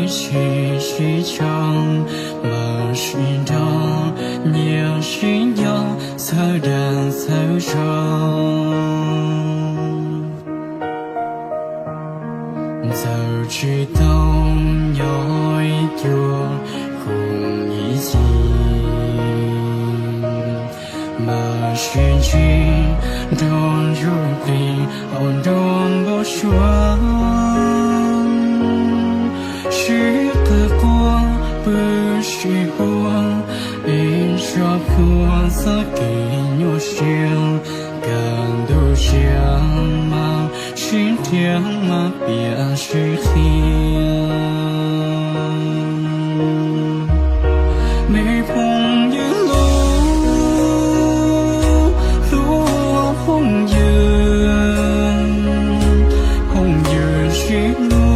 Sib tshua sib tshua, mam sib nrog, nyias sib nco, txhawb dag txhawb zog. Txawm tsis tau nyob ib cuag koom ib txhis, mam sib ntsib nrog ntsuj plig hauv nruab npau suav. Sib qawm quaj pw sib ua, ib zog pluag txoj kev nyuaj siab, kaj ntug siab mas sib nrhiav mas piam sib qhia. Me phooj ywg hlub, hlub phooj ywg, phooj ywg sib hlub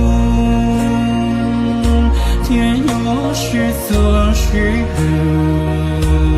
thiab yuav sib txuag sib hwm.